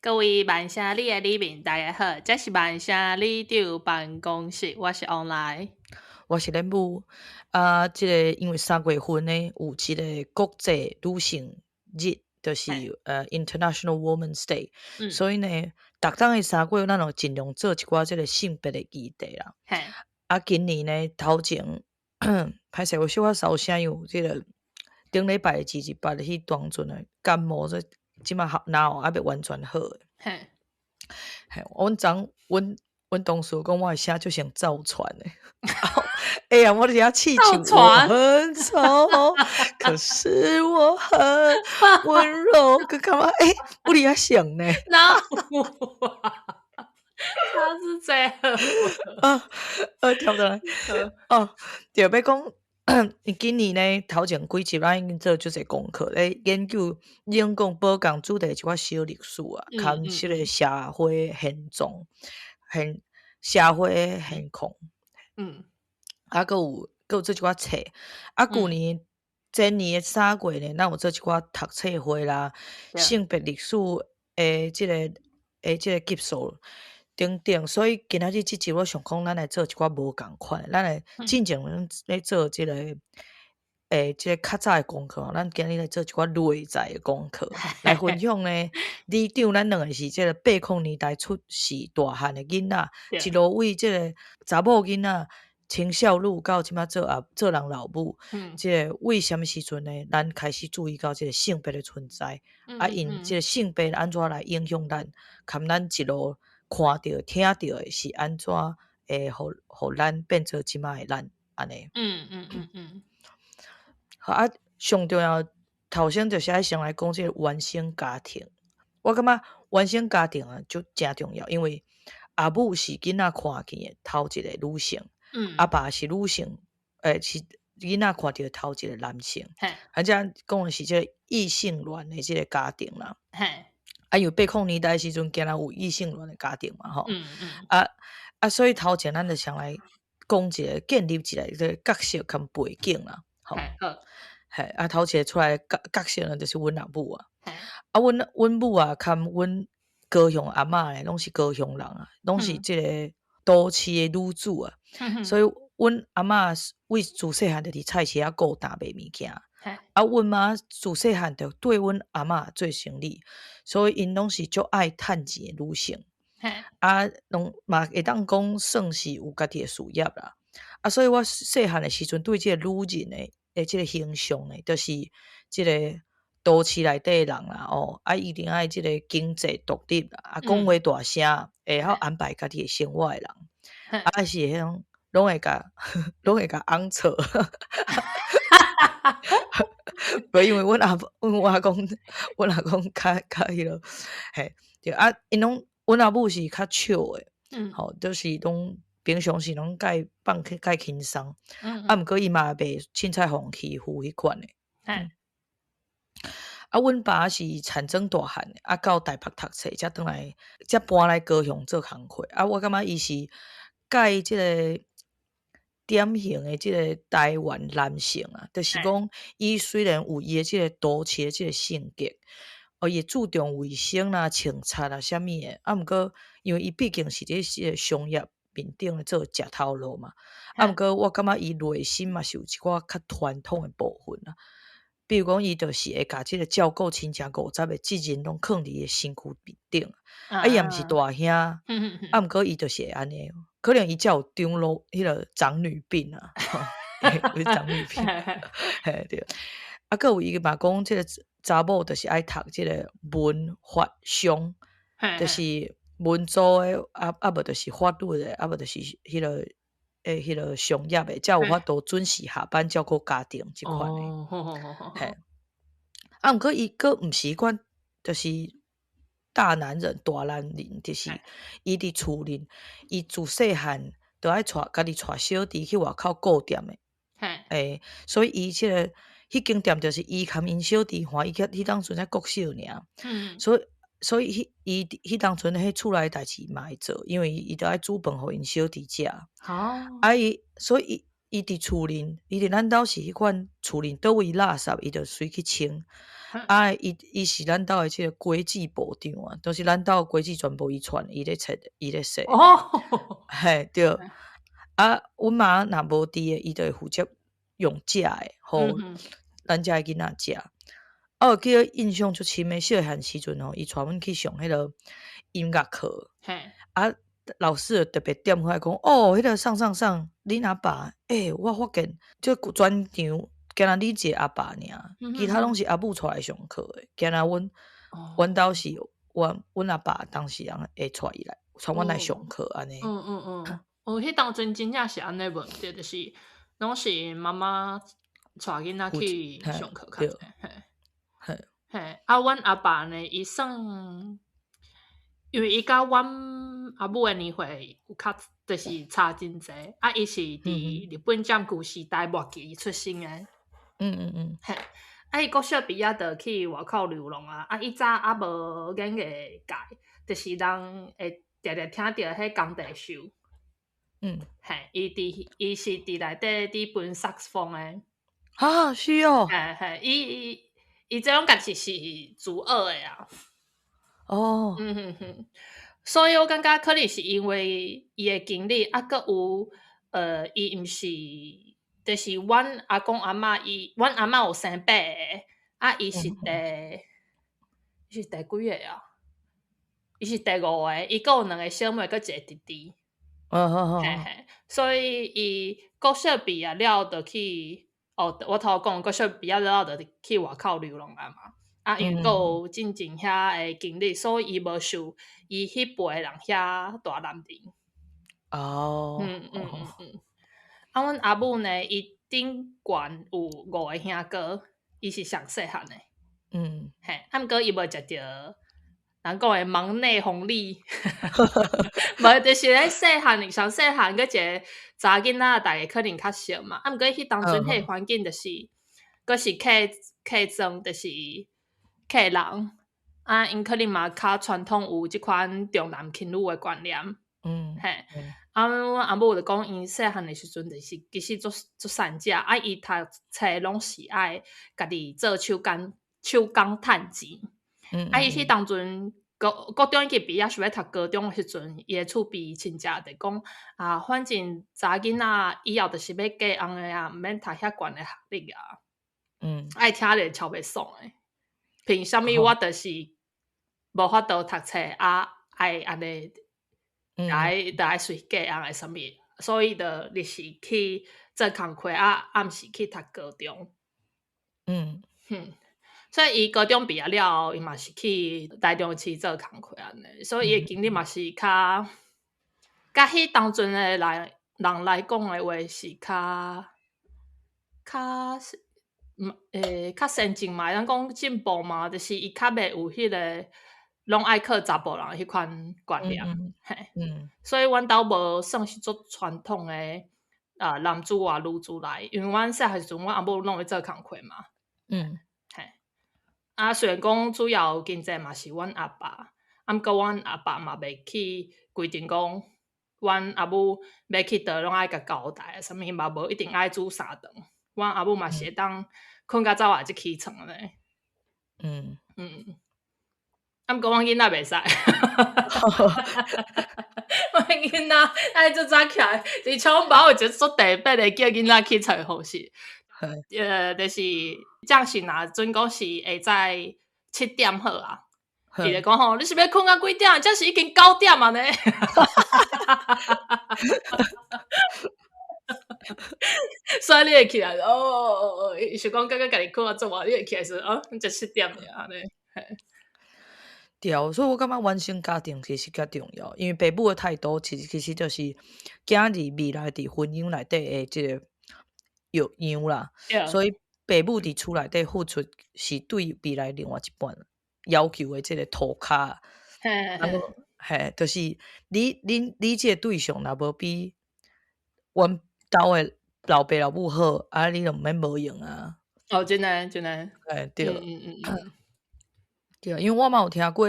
各位萬聲里的里民，大家好，這是萬聲里長辦公室，我是王來，我是恁母。啊，這個因為3月份呢，有這個國際女性日，就是International Women's Day，所以呢，逐冬的3月，咱就盡量做一寡這個性別的議題啦。啊，今年呢，頭前歹勢，我小可燒聲，有這個頂禮拜28彼當陣的感冒，這這馬好，然後猶未完全好。嘿，阮昨阮同事講我的聲就像趙傳的。哎呀，我佇遐試唱，我很醜，可是我很溫柔。閣感覺欸，有爾像呢？哪有啊？他是這樣啊？跳轉來哦，對，欲講。今年呢，頭前幾集咱已經做足濟功課咧研究研講寶鋼主題一寡小歷史啊，含這個社會現狀、現社會現況。啊，閣有做一寡冊。啊，舊年、前年的3月呢，咱有做一寡讀冊會啦，性別歷史的這個集數。等等，所以今仔日這集我想講，咱來做一寡無仝款的，咱來進前咧做這個較早的功課，咱今日來做一寡內在的功課，來分享呢。里長，咱兩個是這個80年代出世大漢的囡仔，一路為這個查某囡仔青少女到這馬做阿做人老母，這個為啥物時陣呢？咱開始注意到這個性別的存在，啊，𪜶這個性別按怎來影響咱，含咱一路看著、聽著的是按怎會予咱變做這馬的咱按呢。好啊，上重要頭先就是愛先來講這個原生家庭。我感覺原生家庭啊，就誠重要，因為阿母是囡仔看見的頭一個女性，阿爸是女性，是囡仔看著的頭一個男性。啊，這講的是這個異性戀的這個家庭啦。啊，因為80年代的時陣，敢若有異性戀的家庭嘛，吼。啊，所以頭前咱就先來講一個建立一個這個角色佮背景啦，吼。嘿，啊，頭一個出來角色呢，就是阮阿母啊。啊，阮母啊，含阮高雄阿嬤咧，攏是高雄人啊，攏是這個都市的女子啊。所以阮阿嬤為自細漢就佇菜市仔顧擔賣物件。啊，阮媽自細漢就綴阮阿嬤做生理，所以𪜶攏是足愛趁錢的女性。啊，攏嘛會當講算是有家己的事業啦。啊，所以我細漢的時陣對這個女人的這個形象呢，就是這個都市內底的人啦，哦，啊，一定愛這個經濟獨立啦，啊，講話大聲，會曉安排家己的生活的人，啊，是彼種攏會共翁吵。無，因為阮阿公較彼落，嘿，對啊，𪜶攏阮阿母是較笑的，吼，就是攏平常時攏較放較輕鬆，啊，毋過伊嘛袂凊彩予人欺負彼款的。啊，阮爸是田庄大漢的，啊，到台北讀冊，才轉來，才搬來高雄做工課。啊，我感覺伊是佮這個典型的這個台灣男性啊，就是講，伊雖然有伊的這個都市的這個性格，哦，伊會注重衛生啦、清潔啦，啥物的，啊，毋過因為伊畢竟是佇這個商業面頂做食頭路嘛，啊，毋過我感覺伊內心嘛是有一寡較傳統的部分啦。比如講，伊就是會共這個照顧親情50個責任攏囥佇伊的身軀面頂，啊，伊也毋是大兄，啊，毋過伊就是會按呢，可能伊才有長老彼個長女病啊，有長女病，嘿對。啊，閣有伊嘛講，這個查某就是愛讀這個文法商，就是文組的，啊無就是法律的，啊無就是彼個商業的，才有法度準時下班照顧家庭這款的。嘿，啊，毋過伊閣毋是彼款，就是大男人、大男人，就是伊佇厝裡，伊自細漢就愛帶家己帶小弟去外口顧店的。欸，所以伊這個彼間店就是伊含𪜶小弟看，伊彼當陣才國小爾，所以彼伊彼當陣彼厝內代誌嘛會做，因為伊著愛煮飯予𪜶小弟食。啊，伊所以伊伊佇厝裡，伊佇咱兜是彼款厝裡佗位垃圾，伊就隨去清。啊，伊是咱兜的這個規矩部長啊，就是咱兜規矩全部伊傳，伊咧切，伊咧洗。嘿，對。啊，阮媽若無佇的，伊就會負責用食的，予咱遮的囡仔食。啊，我記得印象足深的，細漢時陣吼，伊帶阮去上彼个音樂課。啊，老師就特別點開來講，哦，彼個上上上，恁阿爸，欸，我發現這全場敢若你一个阿爸爾，其他攏是阿母帶來上課的，敢若阮阮兜是阮阿爸當時人會帶伊來，帶阮來上課按呢。嗯嗯嗯，哦，彼當陣真正是按呢無毋對，就是攏是媽媽帶囡仔去上課較濟，嘿。嘿，啊，阮阿爸呢，伊算，因為伊佮阮阿母的年歲有較，就是差真濟。啊，伊是佇日本佔據時代末期出生的。嘿，啊，伊國小畢業就去外口流浪啊。啊，伊早猶無演藝界，就是人會定定聽著彼工地秀。嘿，伊是佇內底佇分薩克斯風的。啊，是哦。嘿嘿，伊這種家己是自學的啊。嗯哼哼，所以我感覺可能是因為伊的經歷，啊，閣有，伊毋是，就是阮阿公阿嬤，伊阮阿嬤有生八個，啊，伊是第幾个啊？伊是第五个，伊閣有兩個小妹，閣一個弟弟。嘿嘿，所以伊國小畢業了，就去。哦，我頭講國小畢業了後就去外口流浪啊嘛。啊，因為閣有進前遐的經歷，所以伊無受伊彼輩的人遐大男人。嗯嗯嗯嗯。啊，阮阿母呢，伊頂懸有五个兄哥，伊是上細漢的。嘿，啊，毋過伊無食著人講的忙內紅利，無就是咧細漢，上細漢，閣一個查囡仔，逐家可能較熟嘛。啊，毋過彼當陣彼个環境就是，閣是客莊，就是客人。啊，𪜶可能嘛較傳統，有這款重男輕女的觀念。嘿，啊，阮阿母就講，𪜶細漢的時陣就是其實足足散食，啊，伊讀冊攏是愛家己做手工，手工趁錢。啊，伊彼當陣國中已經畢業，想欲讀高中的時陣，伊的厝邊親戚就講啊，反正查囡仔以後就是欲嫁翁的啊，毋免讀遐懸的學歷啊。啊伊聽咧超袂爽的，憑啥物我就是無法度讀冊啊，愛按呢，愛隨嫁翁的啥物，所以就日時去做工課啊，暗時去讀高中。哼。所以伊高中畢業了後，伊嘛是去台中市做工課按呢，所以伊的經歷嘛是較，佮彼當陣的人來講的話是較較較先進嘛，會當講進步嘛，就是伊較袂有彼个攏愛靠查埔人彼款觀念，嘿。所以阮兜無算是足傳統的啊，男主外女主內，因為阮細漢時陣，阮阿母攏咧做工課嘛。嘿。啊，雖然講主要經濟嘛是阮阿爸，啊，毋過阮阿爸嘛袂去規定講，阮阿母欲去佗攏愛共交代啊，啥物嘛無一定愛煮三頓。阮阿母嘛是會當睏較早仔才起床按呢。啊，毋過阮囡仔袂使。阮囡仔愛足早起來，而且阮爸有一個足特別的叫囡仔起床的方式。就是正式若準講是會早7點好啊。伊就講吼，你是欲睏到幾點？這是已經9點啊呢。所以你會起來，哦哦哦，伊想講感覺家己睏較足晚，你會起來時，哦，才7點爾按呢。對，所以我感覺原生家庭其實較重要，因為爸母的態度其實就是囝兒未來佇婚姻內底的這個樣啦。所以爸母佇厝內底付出是對未來另外一半要求的這個塗跤。嘿，就是你這個對象若無比阮兜的老爸老母好，啊，你就毋免無用啊。哦，真的，真的。嘿，對。嗯嗯嗯。對，因為我嘛有聽過，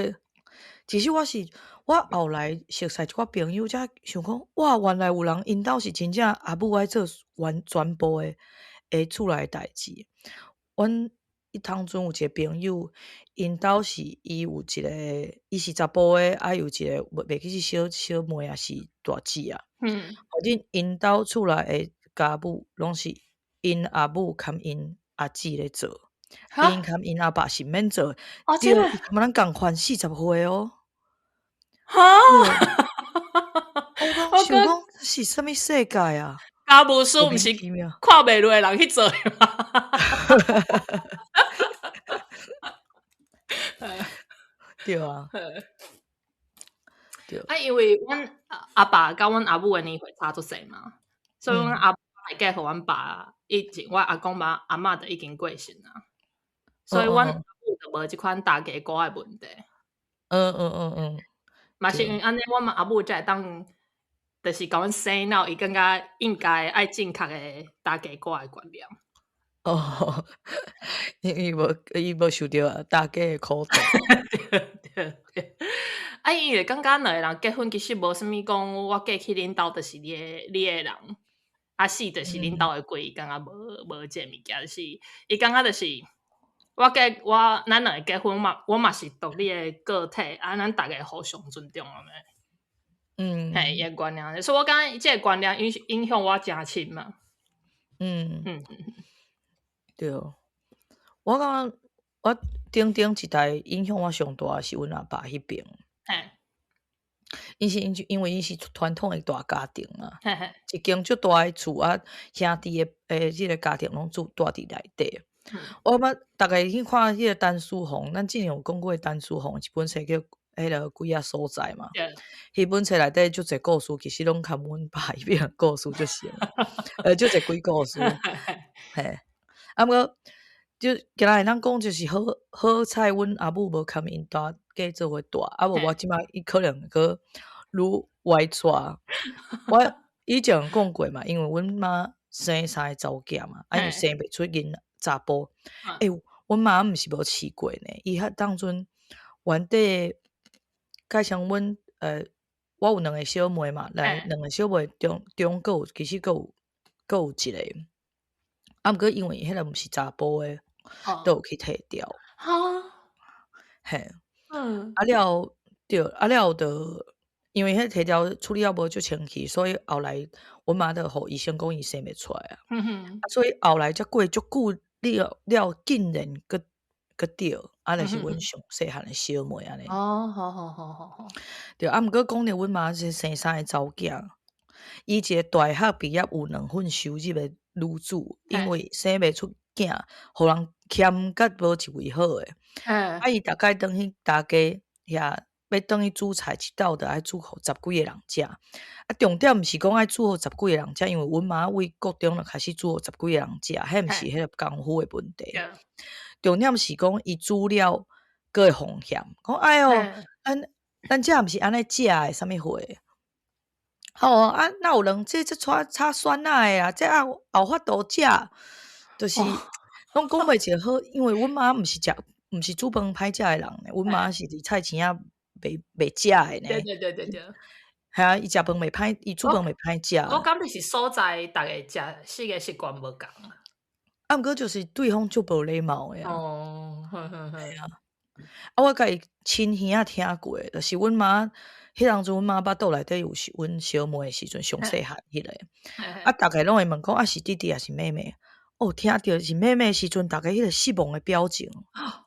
其實我是我後來熟似一寡朋友，才想講，哇，原來有人𪜶兜是真正阿母愛做完全部的的厝內代誌。阮彼當陣有一個朋友，𪜶兜是伊有一個，伊是查埔的，啊有一個袂記是小小妹抑是大姊啊。反正𪜶兜厝內的家務攏是𪜶阿母含𪜶阿姊咧做。𪜶含𪜶阿爸是免做，對，伊共咱仝款40歲哦。哈？我講想講是啥物世界啊？家務事毋是看袂落的人去做的嗎？對啊。對。啊，因為阮阿爸佮阮阿母的年歲差足濟嘛，所以阮阿母會嫁予阮爸以前，我阿公媽阿嬤就已經過身啊。所以阮阿母就無這款大家孤的問題。嘛是因為按呢，阮阿母才會當，就是共阮洗腦，伊感覺應該愛正確的大家孤的觀念。哦，伊無受著大家的苦毒。對對對。啊，因為感覺兩個人結婚其實無啥物講，我嫁去恁兜就是你的人，啊死就是恁兜的鬼，伊感覺無這個物件，就是伊感覺就是。我結我咱兩個結婚嘛，我嘛是獨立的個體，啊，咱逐家互相尊重按呢。嘿，伊的觀念，所以我感覺這個觀念影響我誠深嘛。對，我感覺我頂頂一代影響我上大的是阮阿爸彼邊。𪜶是因為𪜶是傳統的大家庭嘛，一間足大的厝啊，兄弟的這个家庭攏住蹛佇內底。我捌逐家去看彼個陳書鴻，咱之前有講過陳書鴻一本冊叫彼个鬼仔所在嘛。彼本冊內底足濟故事，其實攏含阮爸彼邊故事足像，足濟鬼故事。嘿，啊，毋過就今仔日通講，就是好好彩，阮阿母無含𪜶大家做伙蹛，啊無我這擺伊可能閣愈歪掣。我以前講過嘛，因為阮媽生三個查某囝嘛，啊，因為生袂出囡仔查埔。欸，阮媽毋是無試過呢，伊彼當陣原底加上阮我有兩個小妹嘛，兩個小妹中中閣有其實閣有一個，啊，毋過因為彼個毋是查埔的，都有去提掉。哈？嘿。啊了，對，啊了就因為彼提掉處理了無足清氣，所以後來阮媽就予醫生講伊生袂出來啊。啊，所以後來才過足久了了，竟然閣對，啊，就是阮上細漢的小妹按呢。哦，好好好好好。對，啊，毋過講著阮媽是生三个查某囝，伊一个大學畢業有兩份收入的女子，因為生袂出囝，予人嫌甲無一位好的。啊，伊逐擺轉去大家遐，欲轉去煮菜，一斗就愛煮予十幾個人食。啊，重點毋是講愛煮予十幾個人食，因為阮媽為國中就開始煮予十幾個人食，彼毋是彼個功夫的問題。重點是講伊煮了，閣會奉獻，講哎喲，咱這毋是按呢食的，啥物貨？哦啊，哪有人這炒酸奶的啊？這啊有法度食，就是攏講袂一個好，因為阮媽毋是煮飯歹食的人呢，阮媽是佇菜市仔賣食的呢。對對對對對。係啊，伊食飯袂歹，伊煮飯袂歹食。我感覺是所在，逐家食食的習慣無仝。啊，毋過就是對方足無禮貌的啊。哦，呵呵呵。啊，啊，我共伊親耳仔聽過，就是阮媽彼當陣，阮媽腹肚內底有是阮小妹的時陣，上細漢彼个。啊，逐家攏會問講啊，是弟弟抑是妹妹？哦，聽著是妹妹的時陣，逐家彼个失望的表情，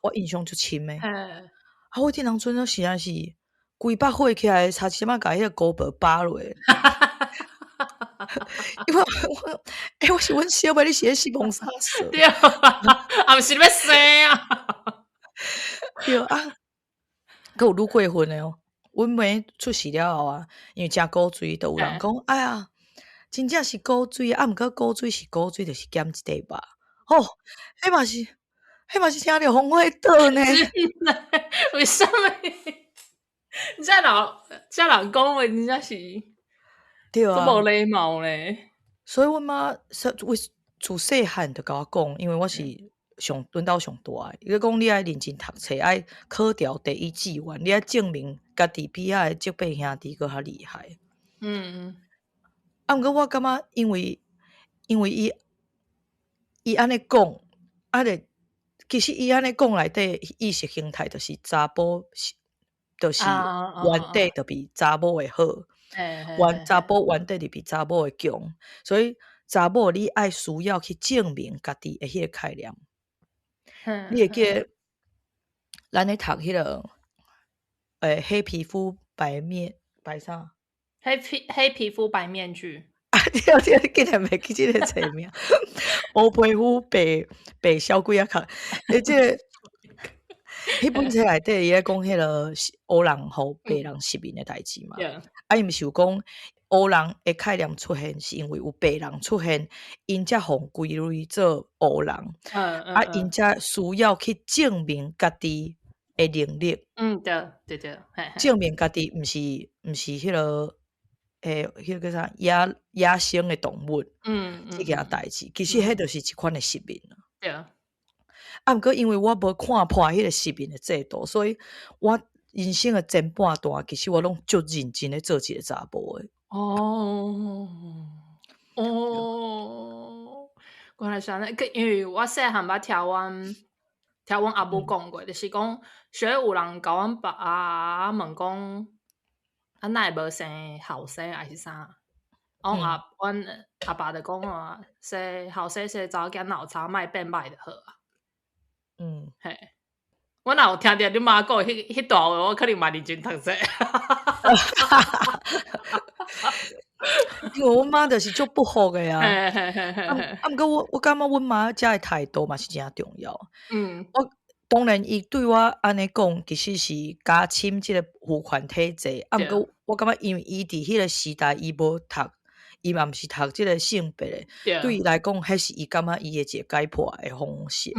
我印象足深的。啊，我彼當陣實在是規腹火起來，差一點仔共彼个姑婆巴落。因為我，欸，我是阮小妹，你是咧失望啥事？對啊，啊，毋是欲生啊？對啊，閣有愈過分的哦。阮妹出世了後啊，因為食骨髓，就有人講，哎呀，真正是骨髓啊，毋過骨髓是骨髓，就是減一塊肉。吼，彼嘛是聽著風火倒呢。為啥物？這人講話真正是，對啊，足無禮貌咧。所以阮媽為自細漢就共我講，因為我是上阮兜上大的，伊咧講你愛認真讀冊，愛考著第一志願，你愛證明家己比遐个叔伯兄弟閣較厲害。啊，毋過我感覺，因為伊按呢講，啊咧，其實伊按呢講內底意識形態就是查埔是，就是原底就比查某的好，原查埔原底就比查某的強，所以查某你愛需要去證明家己的彼個概念。你會記得咱咧讀彼個黑皮膚白面白啥？黑皮膚白面具。啊對對，竟然袂記這个冊名。烏皮膚白白小鬼仔殼，欸，這个彼本冊內底伊咧講彼个烏人予白人殖民的代誌嘛。啊，伊毋是有講烏人的概念出現，是因為有白人出現，𪜶才予歸類做烏人。啊，𪜶才需要去證明家己的能力。證明家己毋是彼个彼个叫啥野生的動物。這件代誌，其實彼就是一款的殖民。啊，毋過因為我無看破彼個殖民的制度，所以我人生的前半段，其實我攏足認真咧做一個查埔的。哦，哦，原來是按呢，因為我細漢捌聽阮阿母講過，就是講，小有人共阮爸問講，啊，哪會無生後生還是啥？阮阿爸就講啊，生後生生查某囝若有差，莫變歹就好啊。嘿，我若有聽著你媽講彼段話，我可能嘛認真讀冊。因為阮媽就是足不服的啊。啊，毋過我感覺阮媽遮的態度嘛是誠重要。我當然伊對我按呢講，其實是加深這個父權體制。啊，毋過我感覺因為伊佇彼個時代，伊無讀，伊嘛毋是讀這個性別的，對伊來講，彼是伊感覺伊的一個解破的方式。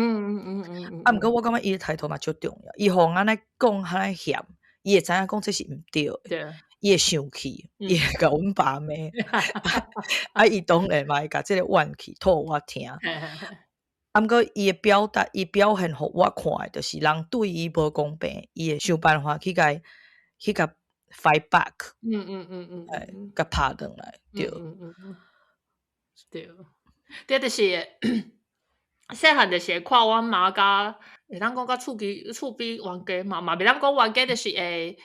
啊，毋過我感覺伊的態度嘛足重要。伊予人按呢講，按呢嫌，伊會知影講這是毋對的。伊會生氣，伊會共阮爸罵。啊，伊當然嘛會共這個怨氣吐予我聽。啊，毋過伊的表達，伊表現予我看的，就是人對伊無公平，伊會想辦法去共 fight back。共拍轉來，對。對。這就是細漢就是會看阮媽佮會當講佮厝邊冤家嘛，嘛袂當講冤家，就是會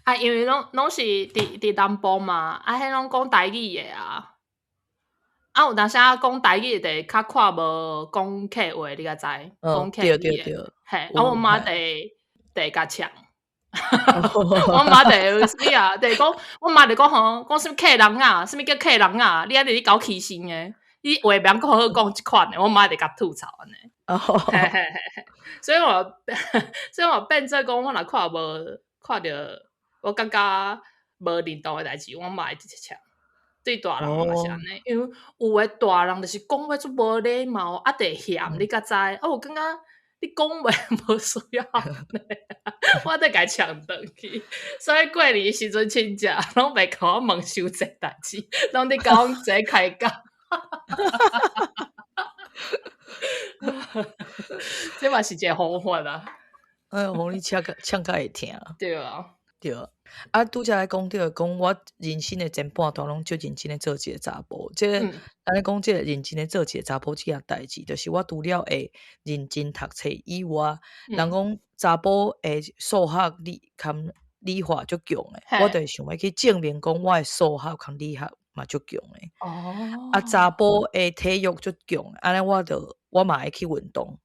啊，因為攏是佇南部嘛，啊，彼攏講台語的啊。啊，有當時仔講台語的，就會較看無講客話，你敢知？講客語的，嘿，啊，阮媽就會共嗆。阮媽就會啥物啊？就會講，阮媽就講吼，講啥物客人啊，啥物叫客人啊？你按呢咧共我起身的，你話袂曉閣好好講這款的，阮媽就共吐槽按呢。嘿嘿嘿，所以我變做講，我若看無看著，我感覺無認同的代誌，我嘛會直接嗆。對大人嘛是按呢，因為有的大人就是講話足無禮貌，啊，就會嫌，你敢知？啊，我感覺你講話無需要按呢，我得共嗆轉去。所以過年時陣親戚攏袂共我問傷濟代誌，攏佇共阮齊開講。這嘛是一個方法啊。哎呦，予你嗆嗆甲會疼。對啊。對啊，啊，拄才來講著講，我人生的前半段攏足認真咧做一個查埔。這個，按呢講，這個認真咧做一個查埔這件代誌，就是我除了會認真讀冊以外，人講查埔的數學、理含理化足強的，我就會想欲去證明講我的數學含理學嘛足強的。啊，查埔的體育足強，按呢我就我嘛會去運動。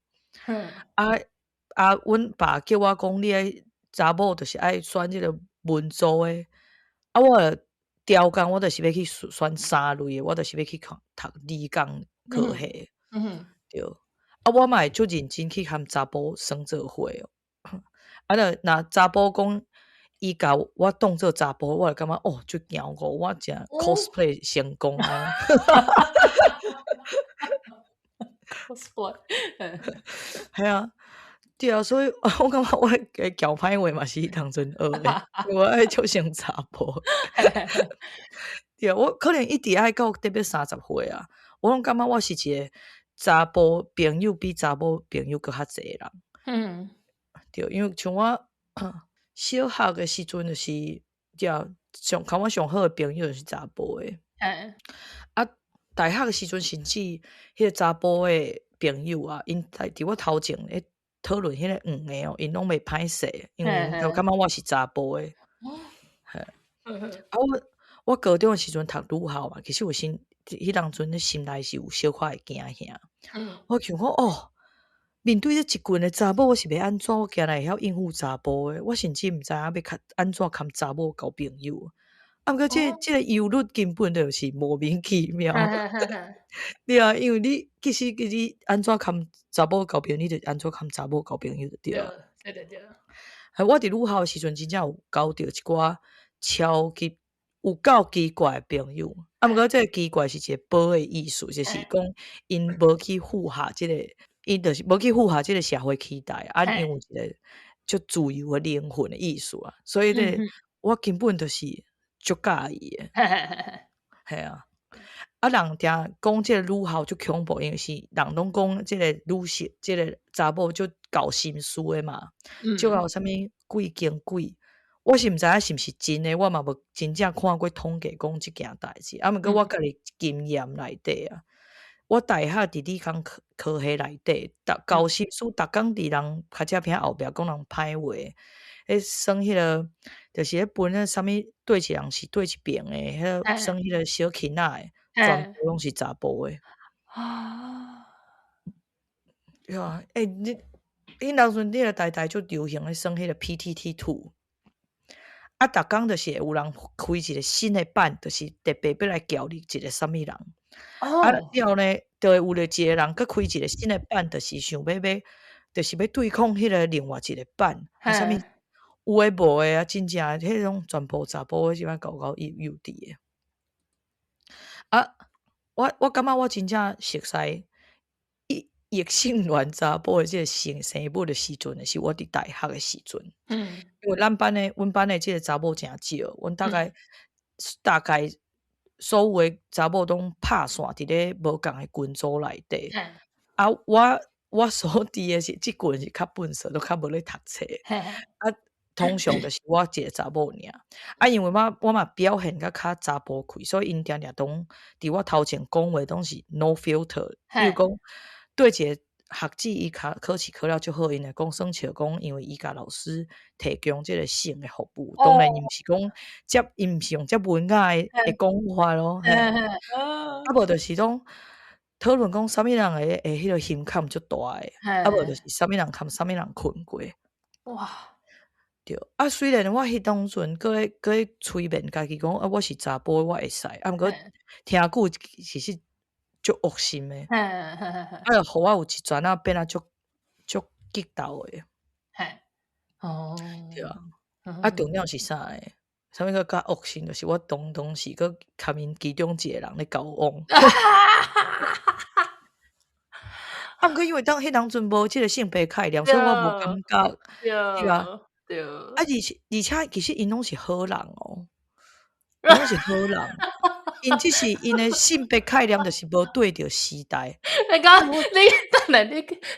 啊啊，阮爸叫我講，你愛查某就是愛選這個文組的，啊，我就刁工，我就是欲去選三類的，我就是欲去讀理工科系。對。啊，我嘛會足認真去含查埔耍做伙哦。啊，若查埔講伊共我當做查埔，我就感覺哦，足驕傲，我誠 cosplay 成功啊。 cosplay。係啊。對啊，所以我感覺我的講歹話嘛是彼當陣學的，我愛足像查埔。對啊，我可能一直愛到特別30歲啊，我攏感覺我是一個查埔朋友比查某朋友閣較濟人。對，因為像我小學的時陣，就是對啊，上較我上好的朋友就是查埔的。啊，大學的時陣，甚至彼個查埔的朋友啊，𪜶佇我頭前咧討論彼個黃的哦，𪜶攏袂歹勢，因為𪜶感覺我是查埔的。嘿。啊，我高中的時陣讀女校嘛，其實有時彼當陣心內是有小可會驚嚇。我想講哦，面對這一群的查某，我是欲按怎？我行來會曉應付查埔的，我甚至毋知影欲較按怎共查某交朋友。啊，毋過這個憂慮根本就是莫名其妙。對啊，因為你其實你按怎共查某交朋友，你就按怎共查某交朋友就對啊。對對對。我佇女校的時陣，真正有交著一寡超級有夠奇怪的朋友。啊，毋過這個奇怪是一個褒的意思，就是講𪜶無去符合這個，𪜶就是無去符合這個社會期待，啊，𪜶有一個足自由的靈魂的意思啊。所以咧，我根本就是足佮意的。嘿啊，啊，人定講這個女校足恐怖，因為是人攏講這個女性，這個查某足厚心思的嘛，足𠢕啥物鬼經鬼。我是毋知影是毋是真的，我嘛無真正看過統計講這件代誌。啊，毋過我家己經驗內底啊，我大學佇理工科系內底，逐厚心思，逐工佇人尻脊骿後壁講人歹話，彼耍彼個，就是彼分彼啥物對一人是對一邊的，彼個耍彼個小囡仔的，全部攏是查埔的。對啊，欸，你彼當陣你個台台足流行咧耍彼個 PTT Two。啊，逐工就是會有人開一個新的版，就是特別欲來撬你一個啥物人。啊，了後呢，就會有咧一個人閣開一個新的版，就是想欲，就是欲對抗彼個另外一個版，啊，啥物有的無的啊，真正彼種全部查埔的這擺𠢕𠢕幼幼稚的。啊，我感覺我真正熟似異性戀查埔的這個生物的時陣，是我佇大學的時陣。因為阮班的這個查某誠少，阮大概所有的查某攏拍散佇咧無仝的群組內底。啊，我所佇的是這群是較笨拙，都較無咧讀冊。啊，通常就是我一個查某爾。啊，因為我嘛表現甲較查埔氣，所以𪜶定定攏佇我頭前講話攏是 no filter。比如講，對一個學姊伊考試考了足好，𪜶會講耍笑講，因為伊共老師提供這個性的服務，當然伊毋是講遮，伊毋是用遮文雅的講法咯。啊，無就是講討論講啥物人的彼個胸坎足大的，啊無就是啥物人共啥物人睏過。哇！對，啊，雖然我彼當陣閣咧催眠家己講，啊，我是查埔，我會使，啊，毋過聽久其實足噁心的，啊，就予我有一陣仔變啊足足激鬥的。哦。對啊，啊，重點是啥个？啥物閣較惡心？就是我當時閣共𪜶其中一個人咧交往。啊，毋過因為當彼當陣無這個性別概念，所以我無感覺，對啊。啊，而且其實𪜶攏是好人哦，𪜶攏是好人，𪜶只是𪜶的性別概念就是無對著時代。你講，你等下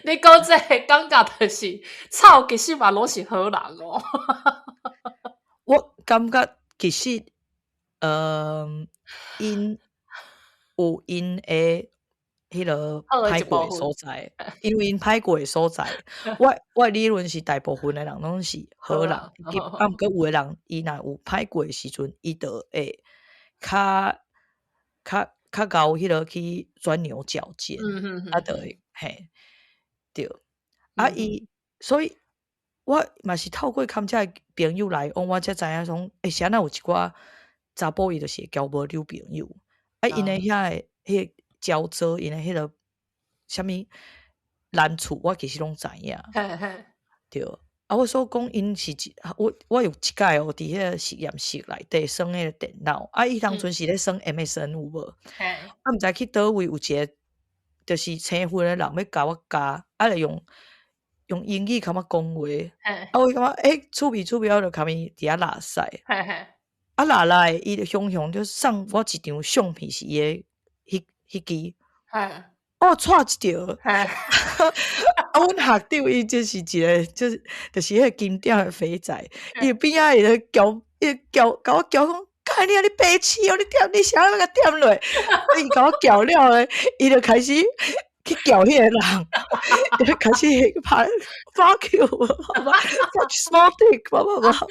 你講這個感覺就是，草其實嘛攏是好人哦。我感覺其實，𪜶有𪜶的彼個歹過的所在，因為𪜶歹過的所在，我的理論是大部分的人攏是好人，啊，毋過有的人伊若有歹過的時陣，伊就會較𠢕彼個去鑽牛角尖，啊，就會嘿，對，啊伊，所以我嘛是透過共這个朋友來往，我才知影講，欸，是按怎有一寡查埔伊就是會交無女朋友，啊，𪜶的遐個彼個焦躁，𪜶的彼個啥物難處，我其實攏知影。對，啊，我所講𪜶是一，我有一擺哦，佇彼個實驗室內底耍彼個電腦，啊，伊當陣是咧耍 MSN 有無？啊，毋知去佗位有一個，就是青雲的人欲共我加，啊，就用英語共我講話，啊，我感覺欸，趣味趣味，我就共伊佇遐拉屎。啊，拉拉的，伊就雄雄就送我一張相片，是伊的彼支。哦，掣一著。啊，阮學長伊就是一個，就是彼個金店的肥仔，伊邊仔伊咧叫，伊叫，共我叫講，幹你啊，你白痴哦，你點你啥欲共點落？伊共我叫了咧，伊就開始去叫彼個人，伊就開始拍 fuck you，fuck small dick，叭叭叭。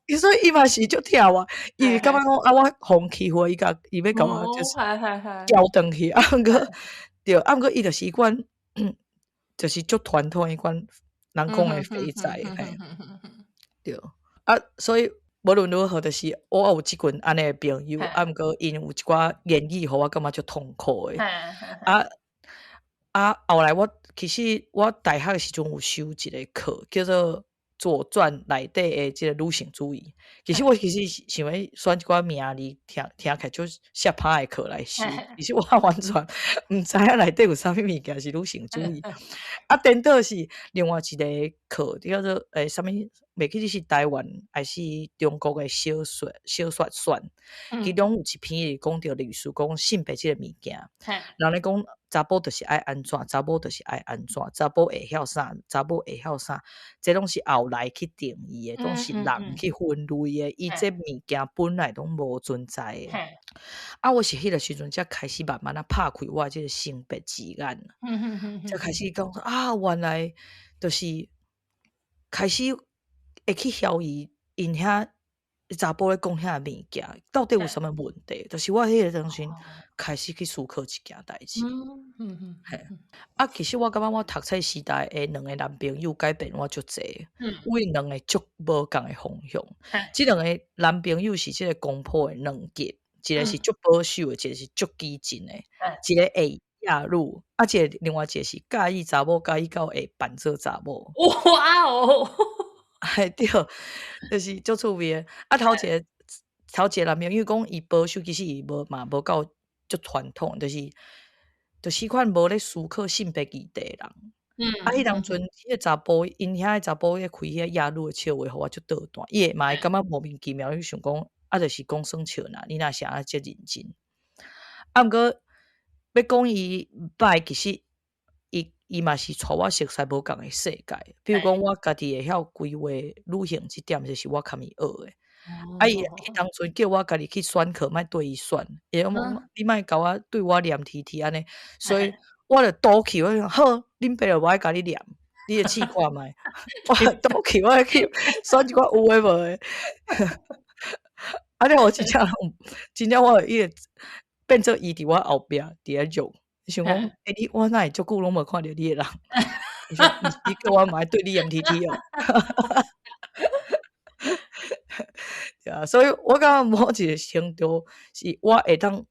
伊所以伊嘛是足疼我，伊會感覺講啊，我予人欺負，伊共伊欲共我就是叫轉去，啊毋過對，啊毋過伊就是彼款，就是足傳統彼款人講的肥仔，嘿，對，啊，所以無論如何，就是我有這群按呢的朋友，啊毋過𪜶有一寡言語，予我感覺足痛苦的，啊，後來我其實我大學的時陣有修一个課，叫做《左傳》內底的這个女性主義。其實我其實是想欲選一寡名字，聽聽起來足下趴的課來修。其實我完全毋知影內底有啥物物件是女性主義。啊，顛倒是另外一个課，叫做啥物，袂記得是台灣還是中國的小說小說選，其中有一篇是講著類似講性別這个物件。人咧講查埔就是愛按怎，查某就是愛按怎，查埔會曉啥，查某會曉啥，這攏是後來去定義的，攏是人去分類的，伊這物件本來攏無存在的。啊，我是彼个時陣才開始慢慢仔拍開我這个性別字眼，才開始講啊，原來就是開始會去懷疑𪜶遐查埔咧講遐物件，到底有啥物問題？就是我彼個當時開始去思考這件代誌。嘿，啊，其實我感覺我讀冊時代的兩个男朋友改變我足濟，為兩个足無仝的方向。這兩个男朋友是這个光譜的兩極，一个是足保守的，一个是足激進的。一个會亞路，啊，一个另外一个是佮意查某，佮意到會扮做查某。哇哦！嘿，對，就是足趣味的。啊，頭一個男朋友講伊保守，其實伊無嘛無夠足傳統，就是彼款無咧思考性別議題的人。啊，彼當陣彼個查埔，𪜶遐的查埔咧開彼個亞路的笑話，予我足倒彈。伊會嘛會感覺莫名其妙，伊想講啊，就是講耍笑爾，你若是按呢遮認真。啊，毋過欲講伊歹，其實伊嘛是帶我熟似無仝的世界。比如講，我家己會曉規劃旅行這點，就是我共伊學的。啊，伊彼當陣叫我家己去選課，莫對伊選，伊講你莫共我對我黏貼貼按呢，所以我就賭氣，我講好，恁爸就無愛共你念，你就試看覓。我賭氣，我去選一寡有的無的。啊，了我真正真正我伊會變做伊佇我後壁佇咧用，想講，欸，你我哪會足久攏無看著你的人？伊說你叫我嘛愛對你黏貼貼哦。對啊，所以我感覺某一個程度是我會當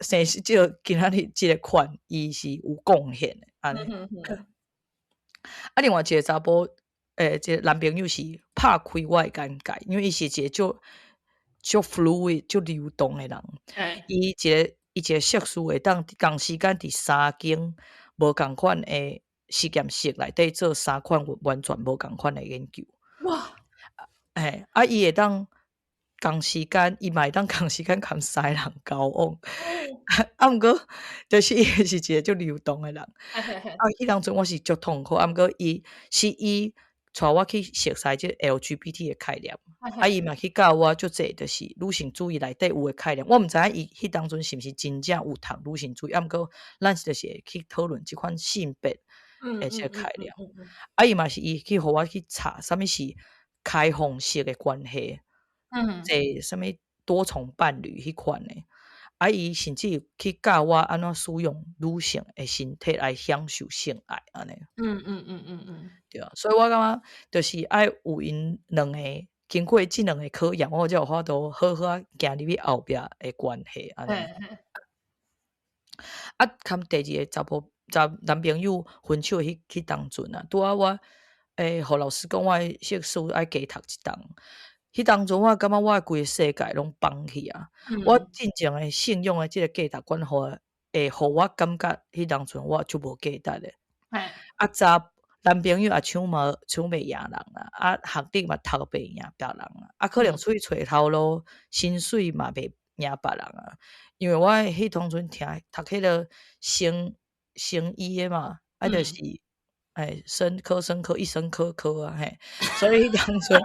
生這個今仔日這個款，伊是有貢獻的按呢。啊，另外一個查埔，這個男朋友是拍開我的眼界，因為伊是一個足足 fluid、足流動的人。伊一個碩士會當仝時間佇三間無仝款的實驗室內底做三款完全無仝款的研究。哇！嘿，啊，伊會當仝時間，伊嘛會當仝時間共三個人交往。啊，毋過就是伊是一個足流動的人。啊，彼當陣我是足痛苦，啊，毋過伊是伊帶我去熟似這 LGBT 的概念，啊，伊嘛去教我足濟，就是女性主義內底有的概念。我毋知影伊彼當陣是毋是真正有讀女性主義，啊，毋過咱就是會去討論這款性別的這個概念。啊，伊嘛是伊去予我去查啥物是開放式的關係，這啥物多重伴侶彼款的。啊，伊甚至去教我按怎使用女性的身體來享受性愛，按呢。對啊，所以我感覺就是愛有𪜶兩个經過這兩个考驗，我才有法度好好仔行入去後壁的關係，按呢。啊，含第二個查埔查男朋友分手彼當陣啊，拄仔我予老師講我的碩士愛加讀一冬。彼當陣我感覺我的規个世界攏崩去啊！我進前的信仰的這个價值觀，會予我感覺彼當陣我足無價值的。啊，查男朋友也搶無搶袂贏人啦，啊，學歷嘛讀袂贏別人啊，啊，可能出去揣頭路，薪水嘛袂贏贏別人啊。因為我彼當陣聽讀彼个生生醫的嘛，啊，就是哎，生科生科一生科科啊，嘿，所以彼當陣，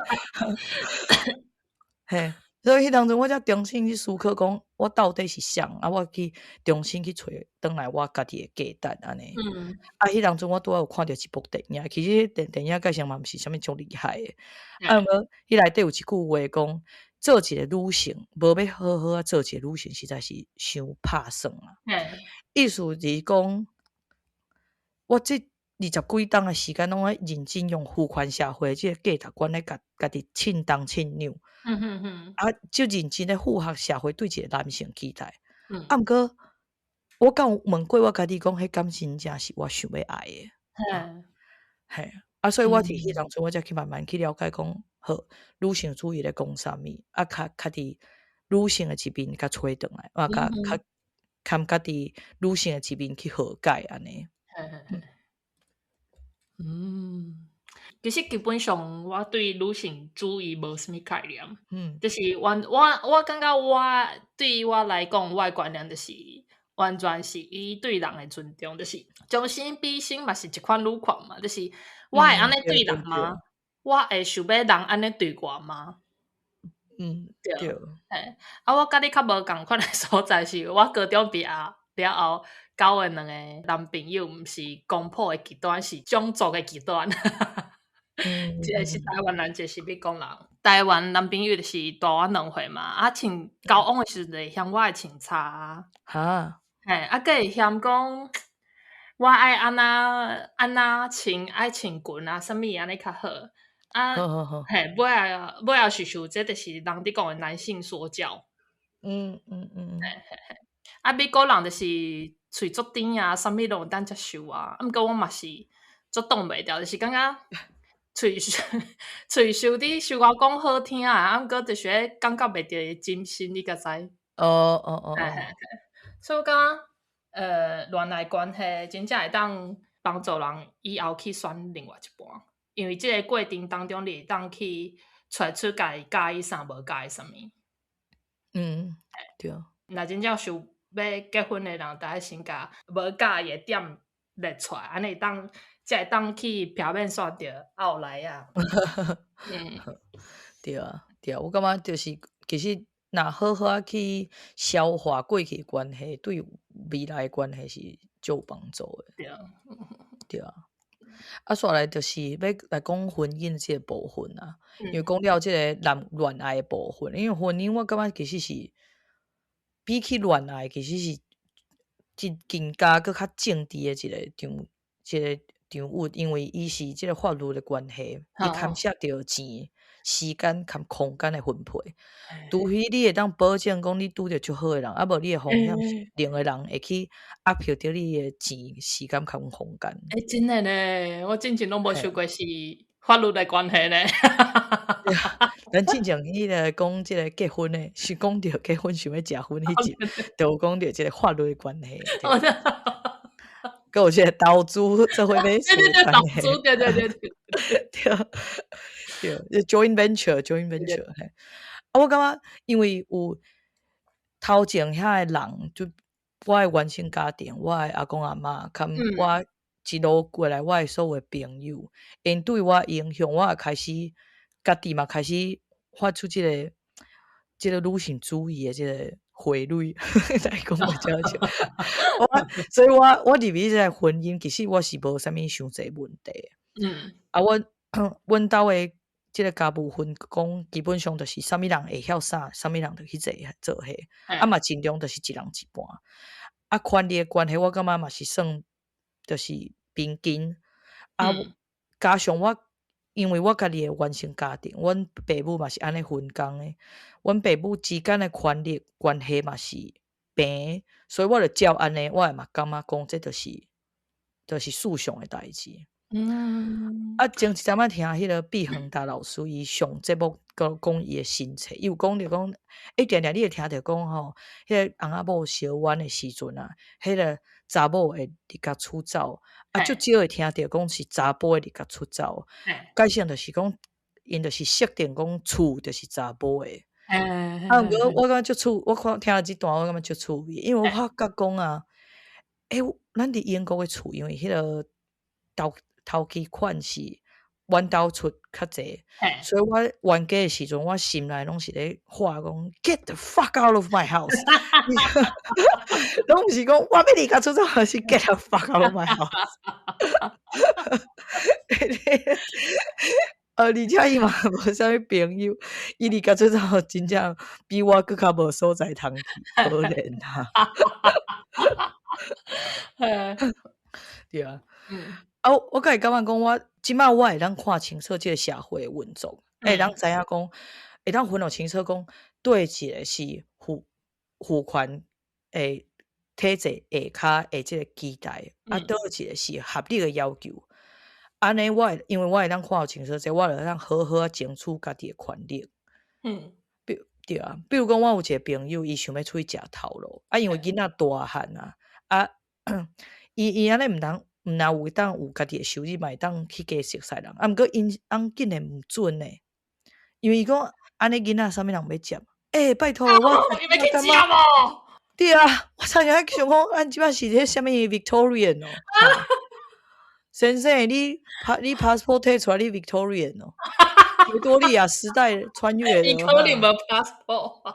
嘿，所以彼當陣我才重新去思考講，我到底是啥？啊，我去重新去揣轉來我家己的價值按呢。啊，彼當陣我拄仔有看著一部電影，其實彼電影介紹嘛毋是啥物足厲害的。啊，毋過彼內底有一句話講，做一个女性，無欲好好仔做一个女性，實在是傷拍算啊。意思是講，我這二十幾冬的時間，攏愛認真用父權社會這个價值觀來共家己稱重稱量。啊，足認真咧符合社會對一个男性期待。啊，毋過我敢有問過我家己講，彼敢真正是我想欲愛的？嘿，啊，所以我佇彼當陣，我才去慢慢去了解講，好，女性主義咧講啥物，啊，較較佇女性的一面共揣轉來，啊，較較含家己女性的一面去和解按呢。嘿嘿嘿。其實基本上我對女性主義無啥物概念。就是我感覺我對我來講，我的觀念就是完全是以對人的尊重，就是將心比心嘛是一款女權嘛，就是我會按呢對人嗎？我會想欲人按呢對我嗎？對。嘿，啊，我佮你較無仝款的所在是，我高中畢業了後，交的兩個男朋友，毋是光譜的極端，是種族的極端。一个是台灣人，一個是美國人。台灣男朋友就是大我2歲嘛，啊，穿交往的時陣會嫌我的穿差。嘿，啊，閣會嫌講我愛按怎按怎穿，愛穿裙啊，啥物按呢較好。啊，嘿，尾仔尾仔想想，這就是人佇講的男性說教。嘿嘿嘿，啊，美國人就是喙足甜啊，啥物攏會當接受啊。啊，毋過我嘛是足擋袂牢，就是感覺喙喙傷佇傷𠢕講好聽啊，啊，毋過就是彼感覺袂著伊真心，你敢知？嘿嘿嘿，所以我感覺，戀愛關係真正會當幫助人以後去選另外一半，因為這个過程當中，你會當去揣出家己佮意啥，無佮意啥物。若真正想欲結婚的人，就愛先共無佮意的點列出來，按呢會當才會當去避免煞著後來啊。對啊，對啊，我感覺就是其實若好好仔去消化過去的關係，對未來的關係是足有幫助的。對啊。啊，煞來就是欲來講婚姻這个部分啊，因為講了這个男戀愛的部分，因為婚姻我感覺其實是比起戀愛，其實是一更加閣較政治的一個場域，因為伊是這个法律的關係，伊牽涉著錢、時間佮空間的分配。除非你會當保證講你拄著足好的人，啊無你的風險是另一个人會去壓迫著你的錢、時間佮空間。欸，真的呢，我之前攏無想過是法律的關係呢。咱之前彼个講這个結婚的，是講著結婚想欲食薰彼集，就有講著這个法律的關係。閣有這个投資做伙買厝的關係。投資，對對對對。對對，joint venture，joint venture 嘿。啊，我感覺因為有頭前遐个人，就我的原生家庭，我的阿公阿嬤，含我一路過來，我的所有的朋友，𪜶對我影響，我也開始家己嘛開始發出這個女性主義的這个花蕊來講會較少。所以我入去這个婚姻，其實我是無啥物傷濟問題。啊，阮兜的這个家務分工，基本上就是啥物人會曉啥，啥物人就去做做彼。啊嘛盡量就是一人一半。啊，權力的關係，我感覺嘛是算就是平均。啊，加上我因為我家己的原生家庭，阮爸母嘛是按呢分工的，阮爸母之間的權力關係嘛是平，所以我就照按呢，我也嘛感覺講這就是事上的代誌。啊，前一陣仔聽彼个畢恆達老師伊上節目講講伊的心冊，伊有講著講，欸，定定你會聽著講吼，彼個翁仔某相冤的時陣啊，彼个查某會直共出走，啊，足少會聽著講是查埔會直共出走。解釋就是講，𪜶就是設定講厝就是查某的。啊，毋過我感覺足趣，我看聽了這段，我感覺足趣味，因為我發覺講啊，欸，咱佇英國的厝，因為彼個頭期款是阮兜出較濟，所以我冤家的時陣，我心內攏是咧喊講 Get the fuck out of my house，攏毋是講我欲離家出走，是 Get the fuck out of my house。而且伊嘛無啥物朋友，伊離家出走真正比我閣較無所在通去，可憐啊。對啊，啊，我家己感覺講，我這擺我會當看清楚這個社會的運作，會當知影講，會當分予清楚講，佗一個是父權的體制下跤的這個期待，啊，佗一個是合理的要求。按呢，我會因為我會當看予清楚這，我就會當好好仔爭取家己的權利。對啊，比如講，我有一個朋友，伊想欲出去食頭路，啊，因為囡仔大漢啊，啊，伊按呢毋通，毋若有當有家己的收入，嘛會當去加熟似人。啊，毋過𪜶翁竟然毋准呢，因為伊講按呢囡仔啥物人欲接？欸，拜託我，伊欲去接無？對啊，我差點想講，按這擺是咧啥物 Victorian 哦？先生，你 passport 提出來，你 Victorian 哦？維多利亞時代穿越的。伊可能無 passport。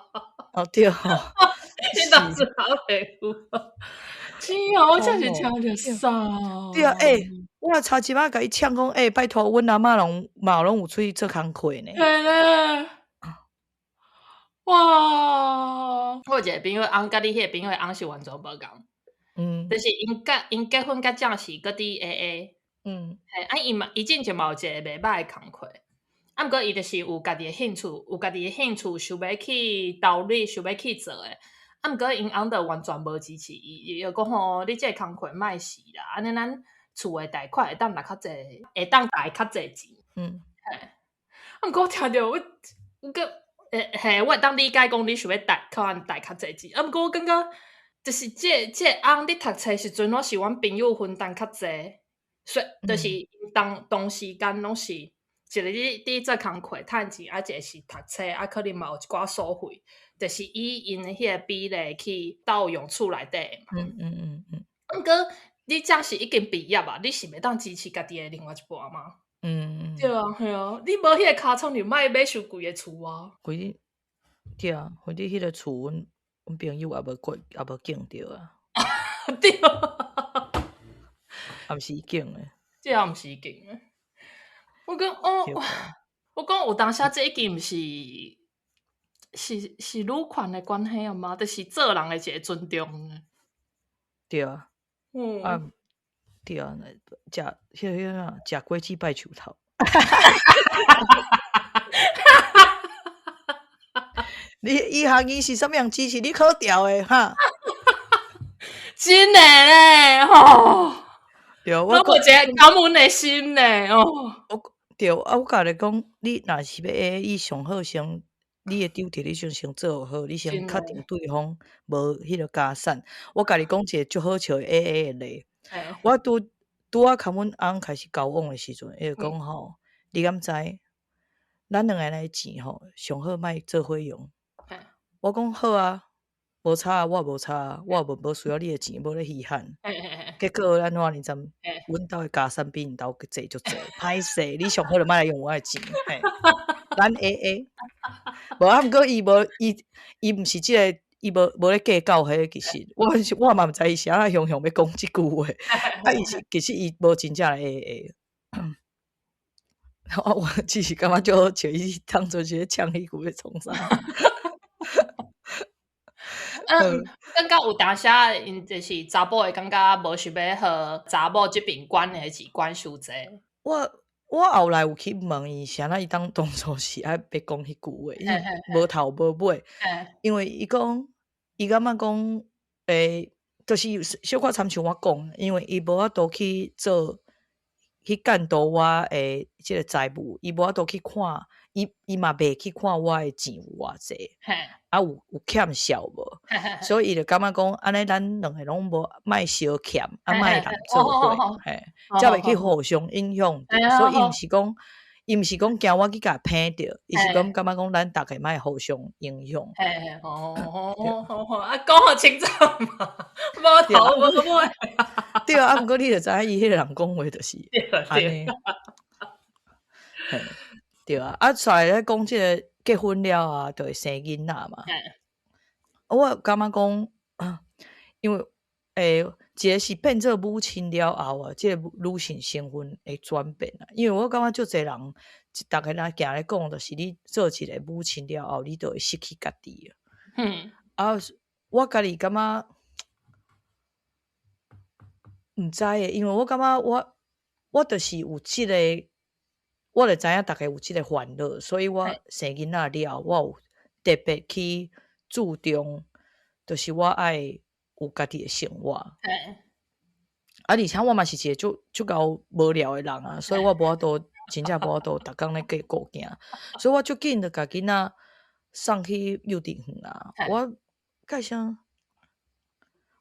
哦對吼，你當時好佩服。是啊，我真是聽著啥。對啊，欸，我若差一擺共伊嗆講，欸，拜託，阮阿嬤攏嘛攏有出去做工課呢。對咧。哇！我有一個朋友翁佮你彼個朋友翁是完全無仝。就是𪜶結婚甲正是閣佇 AA。嘿，啊，伊嘛，伊進前嘛有一個袂歹的工課，啊，毋過伊就是有家己的興趣，有家己的興趣，想欲去投入，想欲去做的。啊，毋過𪜶翁就完全無支持伊，伊就講吼，你這個工課莫辭啦，按呢咱厝的貸款會當拿較濟，會當貸較濟錢。嘿，啊，毋過我聽著我，我閣，嘿，我會當理解講你想欲貸，可能貸較濟錢，啊，毋過我感覺，就是這個翁佇讀冊時陣，攏是阮朋友分擔較濟。所以就是當時間攏是一個佇做工課趁錢，啊，一個是讀冊，啊，可能嘛有一寡所費，就是以𪜶的彼個比例去鬥用厝內底嘛。毋過你這是已經畢業啊，你是袂當支持家己的另外一半嗎？對啊，嘿啊，你無彼個尻川就莫買傷貴的厝啊。反正對啊，反正彼個厝，阮朋友也無過，也無建著啊。對。也毋是伊建的，這也毋是伊建的。我講哦，我講有當時這已經毋是是女權的關係啊嗎？就是做人的一個尊重。對啊，啊，對啊，食彼個啥，食果子拜樹頭。你伊學伊是啥物人支持你考調的哈？真的咧，吼！對，我無一個感恩的心咧，哦。我對啊，我共你講，你若是欲 AA，你上好先，你的主題你先做好，你先確定對方無彼個家產。我共你講一個足好笑的 AA 的例。我拄拄仔共阮翁開始交往的時陣，伊就講吼，你敢知？咱兩个人的錢吼，上好莫做伙用。我講好啊。無差啊，我無差啊，我無需要你的錢，無咧稀罕。結果按怎你知？阮兜的家產比𪜶兜濟足濟，歹勢，你上好就莫來用我的錢。嘿，咱 AA。無啊，毋過伊無伊伊毋是這個，伊無咧計較彼個，其實我嘛毋知伊是按怎雄雄欲講這句話。啊，伊是其實伊無真正 AA。我只是感覺足好笑，伊當初是咧嗆彼句欲創啥？嗯，感覺有當時𪜶就是查某會感覺無想欲予查某這邊管的錢管傷濟。我後來有去問伊，啥人伊當初是愛欲講彼句話，無頭無尾。因為伊講，伊感覺講，就是小可參像我講，因為伊無法度去做去監督我的這個財務，伊無法度去看，伊嘛袂去看我的錢有偌濟，啊有欠數無，所以伊就感覺講，按呢咱兩个攏無莫相欠，啊莫人做伙，嘿，才袂去互相影響著。所以伊毋是講，伊毋是講驚我去共騙著，伊是講感覺講咱逐家莫互相影響。嘿嘿，哦哦哦，啊講予清楚嘛，無頭無尾。對啊，啊毋過你就知影伊彼個人講話就是按呢。對啊，啊，煞來咧講這个結婚了啊，就會生囡仔嘛。我感覺講，因為一个是變做母親了後啊，這个女性身份會轉變啊。因為我感覺足濟人，逐家人行咧講，就是你做一个母親了後，你就會失去家己啊。啊，我家己感覺毋知欸，因為我感覺我就是有這个，我就知影逐家有這个煩惱，所以我生囡仔了後，我有特別去注重，就是我愛有家己的生活。啊，而且我嘛是一个足足𠢕無聊的人啊，所以我無法度，真正無法度逐工咧計顧囝，所以我足緊就共囡仔送去幼稚園啊。我蓋啥？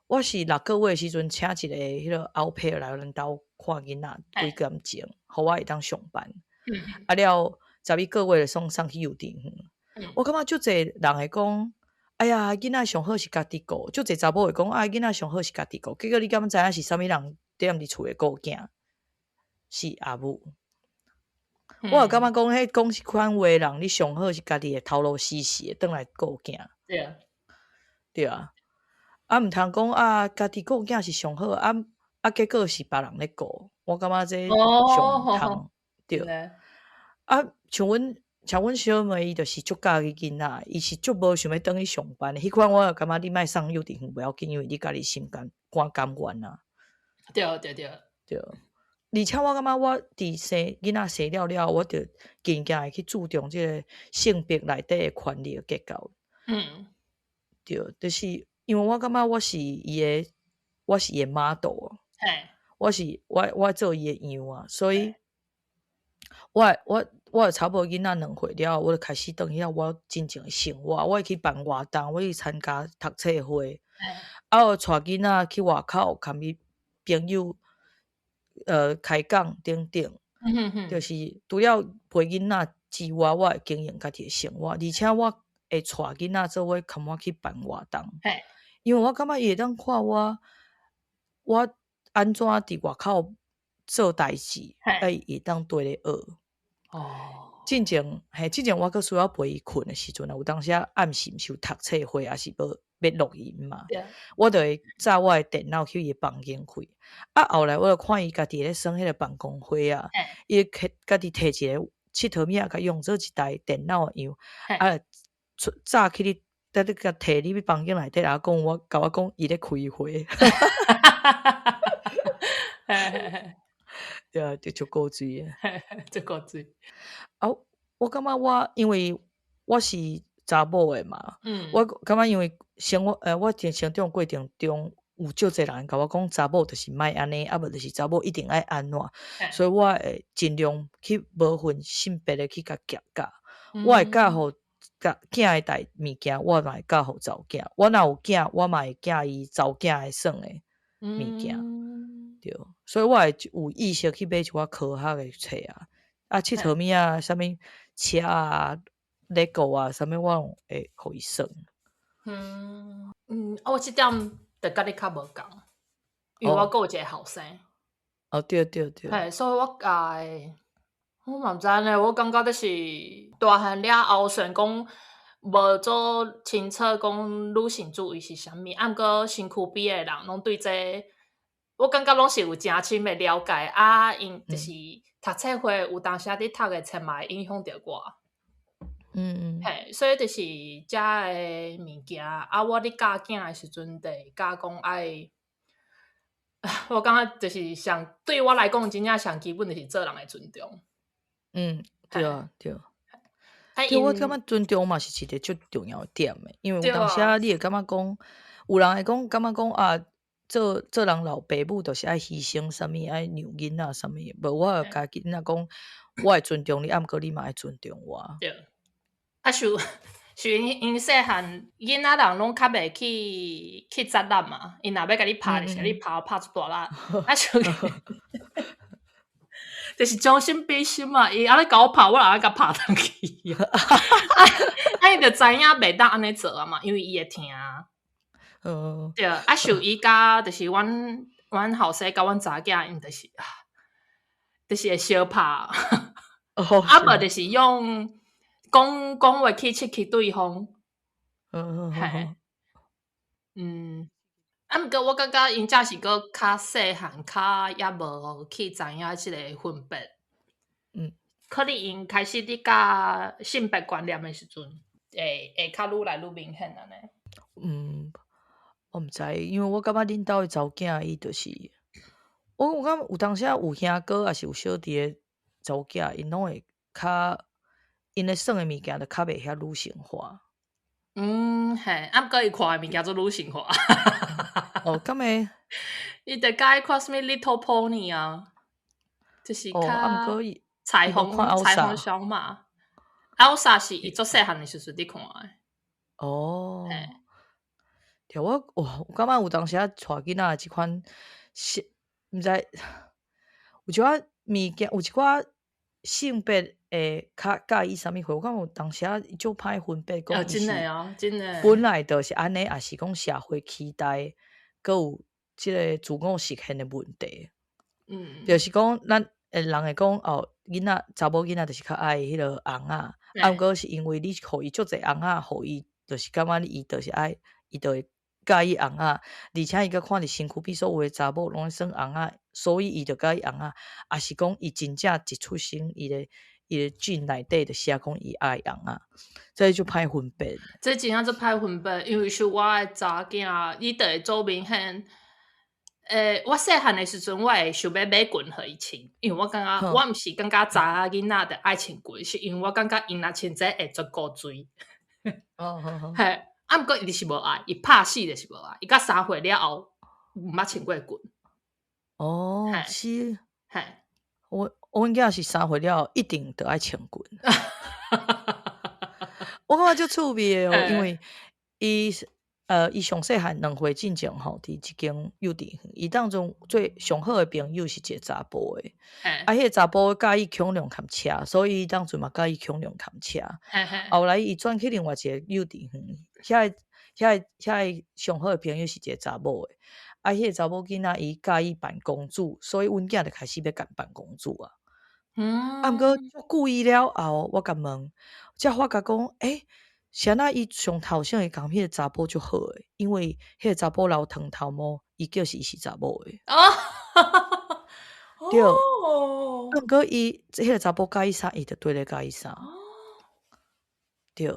我是6個月的時陣，請一個彼个 au pair 來阮兜看囡仔幾點鐘，予我會當上班。啊了，11個月就送去幼稚園。我感覺足濟人會講，哎呀，囡仔上好是家己顧，足濟查某會講，啊，囡仔上好是家己顧。結果你敢知影是啥物人踮佇厝內顧囝？是阿母。我有感覺講，彼講這款話的人，你上好是家己的頭路死死的，轉來顧囝。對啊。對啊。啊，毋通講啊，家己顧囝是上好，啊啊，結果是別人咧顧。我感覺這上毋通對。啊，像阮小妹，伊就是足佮意囡仔，伊是足無想欲轉去上班的。彼款我就感覺你莫送幼稚園袂要緊，因為你家己心甘甘甘願啊。對對對。對。而且我感覺我佇生囡仔生了了後，我就漸漸會去注重這个性別內底的權力的結構。對，就是因為我感覺我是伊的 model 啊。我是我做伊的樣啊，所以我差不多囡仔2歲了後，我就開始轉去我真正的生活。我會去辦活動，我去參加讀冊會，啊，我帶囡仔去外口，共伊朋友開講等等。就是除了陪囡仔之外，我會經營家己的生活，而且我會帶囡仔做伙共我去辦活動。因為我感覺伊會當看我，我按怎佇外口做代誌，啊，伊會當綴咧學。進前嘿，進前我閣需要陪伊睏的時陣啊，有當時暗時毋是有讀冊會，抑是欲欲錄音嘛，我就會載我的電腦去伊的房間開。啊，後來我就看伊家己咧耍彼个辦公會啊，伊會家己提一个𨑨迌物仔，共用做一台電腦的樣，啊，出早起咧，佇咧共提入去房間內底，來講我，共我講伊咧開會。對啊，就足古錐的。足古錐。啊，我感覺我因為我是查某的嘛，我感覺因為生活，我佇成長過程中有足濟人共我講查某就是莫按呢，啊無就是查某一定愛按怎，所以我會盡量去無分性別的去共夾教。我會教予囝的代物件，我嘛會教予查某囝。我若有囝，我嘛會教伊查某囝會耍的物件。對，所以我會有意識去買一寡科學的冊啊，啊，𨑨迌物仔，啥物車啊、樂高啊，啥物我攏會予伊耍。嗯嗯，我這點就佮你較無仝，因為我閣有一個後生。哦，對對對。嘿，所以我教的，我嘛毋知呢，我感覺就是大漢了後，雖然講無做清楚講女性主義是啥物，啊，毋過身軀邊的人攏對這個，我感覺攏是有誠深的了解啊，𪜶就是讀冊會有當時佇讀的冊嘛會影響著我。嘿，所以就是遮的物件啊，我佇教囝的時陣，就會教講愛，我感覺就是上對我來講，真正上基本就是做人的尊重。嗯，對啊，對。對，我感覺尊重嘛是一个足重要的點的，因為有當時啊，你會感覺講，有人會講，感覺講啊，做人老爸母就是愛犧牲啥物，愛讓囡仔啥物，無我會共囡仔講，我會尊重你，啊毋過你嘛愛尊重我。對。啊，像像𪜶細漢囡仔人攏較袂去責難嘛，𪜶若欲共你拍，就是共你拍拍足大力。啊，像就是將心比心嘛，伊按呢共我拍，我也按呢共拍轉去。啊，伊就知影袂當按呢做啊嘛，因為伊會疼。對，啊，像伊佮就是阮後生佮阮查囝，𪜶就是會相拍。啊，無就是用講講話去刺激對方。嘿，啊，毋過我感覺𪜶這是閣較細漢，較猶無去知影這个分別。可能𪜶開始佇教性別觀念的時陣，會較愈來愈明顯按呢。嗯，我毋知，因為我感覺恁兜的查某囝伊就是，我感覺有當時仔有兄哥抑是有小弟的查某囝，𪜶攏會較，𪜶咧耍的物件就較袂遐女性化。嗯，嘿，啊，毋過伊看的物件足女性化。哦，敢會？伊就佮意看啥物 Little Pony 啊，就是哦，啊，毋較過伊彩虹伊無看彩虹 Elsa 小馬。Elsa 是伊足細漢的時陣佇看的。哦。嘿。對，我哇，我感覺有當時仔帶囡仔這款是，毋知有一寡物件，有一寡性別會較佮意啥物貨，我感覺有當時仔足歹分別，講啊，伊是真的啊，真的。本來就是按呢，抑是講社會期待，閣有這个自我實現的問題。就是講咱人會講哦，囡仔查某囡仔就是較愛彼个尪仔，啊，毋過是因為你予伊足濟尪仔，予伊就是感覺伊就是愛，伊就會佮意尪仔，而且伊閣看佇身軀邊所有的查某攏咧耍尪仔，所以伊就佮意尪仔，抑是講伊真正一出生，伊的基因內底就寫講伊愛尪仔，這就歹分辨。這真正足歹分辨，因為像我的查囝，伊就會做明顯。我細漢的時陣，我會想欲買裙予伊穿，因為我感覺我毋是感覺查某囡仔著愛穿裙，是因為我感覺𪜶若穿這會足古錐。嘿，啊，毋過伊就是無愛，伊拍死就是無愛，伊到3歲了後毋捌穿過裙。哦，是。嘿。我阮囝是3歲了後一定著愛穿裙。我感覺足趣味的哦，因為伊上細漢2歲進前吼，佇一間幼稚園，伊當中最上好的朋友是一個查埔的，啊，彼个查埔佮意恐龍含車，所以伊當陣嘛佮意恐龍含車。後來伊轉去另外一個幼稚園，遐個上好的朋友是一個查某的，啊，彼个查某囡仔伊佮意扮公主，所以阮囝就開始欲共扮公主啊。啊，毋過足久伊了後，我共問，才發覺講，欸，是按怎伊上頭先會共彼个查埔足好的，因為彼个查埔留長頭毛，伊叫是伊是查某的。對。啊，毋過伊彼个查埔佮意啥，伊就綴咧佮意啥。對。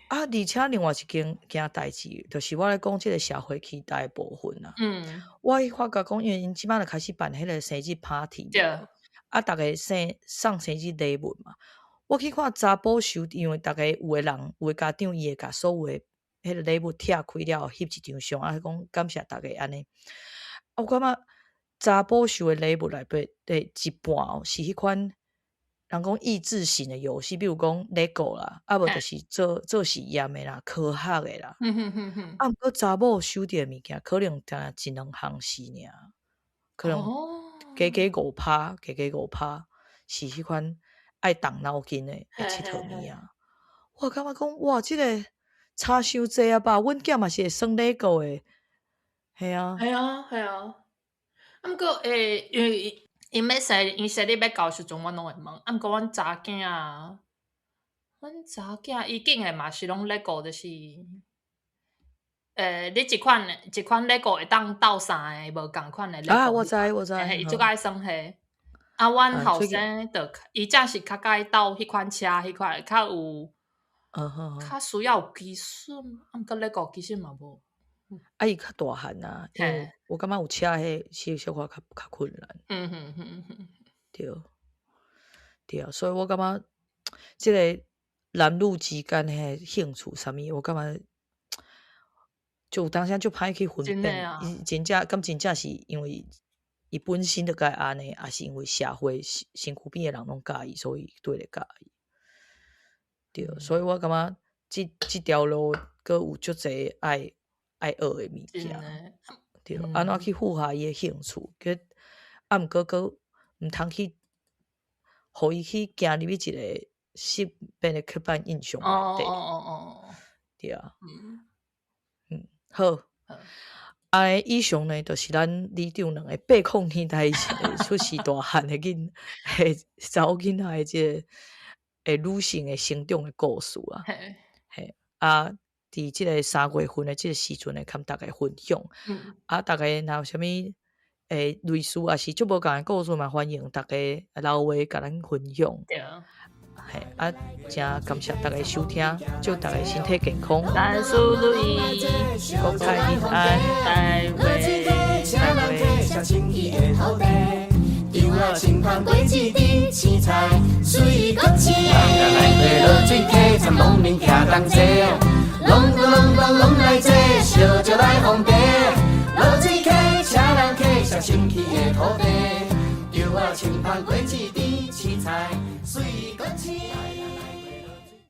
啊，而且另外一件代誌，就是我咧講這个社會期待的部分啊。我發覺講，因為𪜶這擺就開始辦彼个生日 party，啊，逐家送生日禮物嘛。我去看查埔收，因為逐家有的人，有的家長伊會共所有的彼个禮物拆開了後，翕一張相，啊，講感謝逐家按呢。啊，我感覺查埔收的禮物內底的一半哦，是彼款人講益智型的遊戲，比如講 LEGO 啦，啊無就是做做實驗的啦，科學的啦。啊，毋過查某收著的物件，可能干焦一兩項是爾，可能加加5%，加加5%是彼款愛動腦筋的𨑨迌物仔。我感覺講，哇，這个差傷濟啊吧！阮囝嘛是會耍 LEGO 的，嘿啊。嘿啊，嘿啊。啊，毋過因為𪜶生日欲到時陣，阮攏會問。啊，毋過阮查囝伊揀的嘛是攏 LEGO，就是，你一款 LEGO 會當鬥三个無仝款的 LEGO。啊，我知我知。嘿，伊足愛耍彼。啊，阮後生就伊才是較佮意鬥彼款車，彼款較有，較需要有技術。啊，毋過 LEGO 其實嘛無。啊，伊較大漢啊，因為我感覺有車彼是小可較困難。對，對啊，所以我感覺這个男女之間彼個興趣啥物，我感覺就有當時足歹去分辨，伊真正敢真正是因為伊本身就該按呢，抑是因為社會身軀邊的人攏佮意，所以對咧佮意。對，所以我感覺這條路閣有足濟愛學的物件，對，按怎去符合伊的興趣，佮啊，毋過閣毋通去，予伊去行入去一個性別的刻板印象內底。對啊。好。啊，以上呢，就是咱里長兩个80年代出世大漢的查某囡仔的這个女性的成長的故事啊。嘿，啊，佇這个3月份的這個時陣呢，共大家分享。啊，大家若有啥物類似抑是足無仝的故事嘛，歡迎大家留話共咱分享。對啊。嘿，啊，誠感謝大家收聽，祝大家身體健康，萬事如意，國泰民安，再會。再會。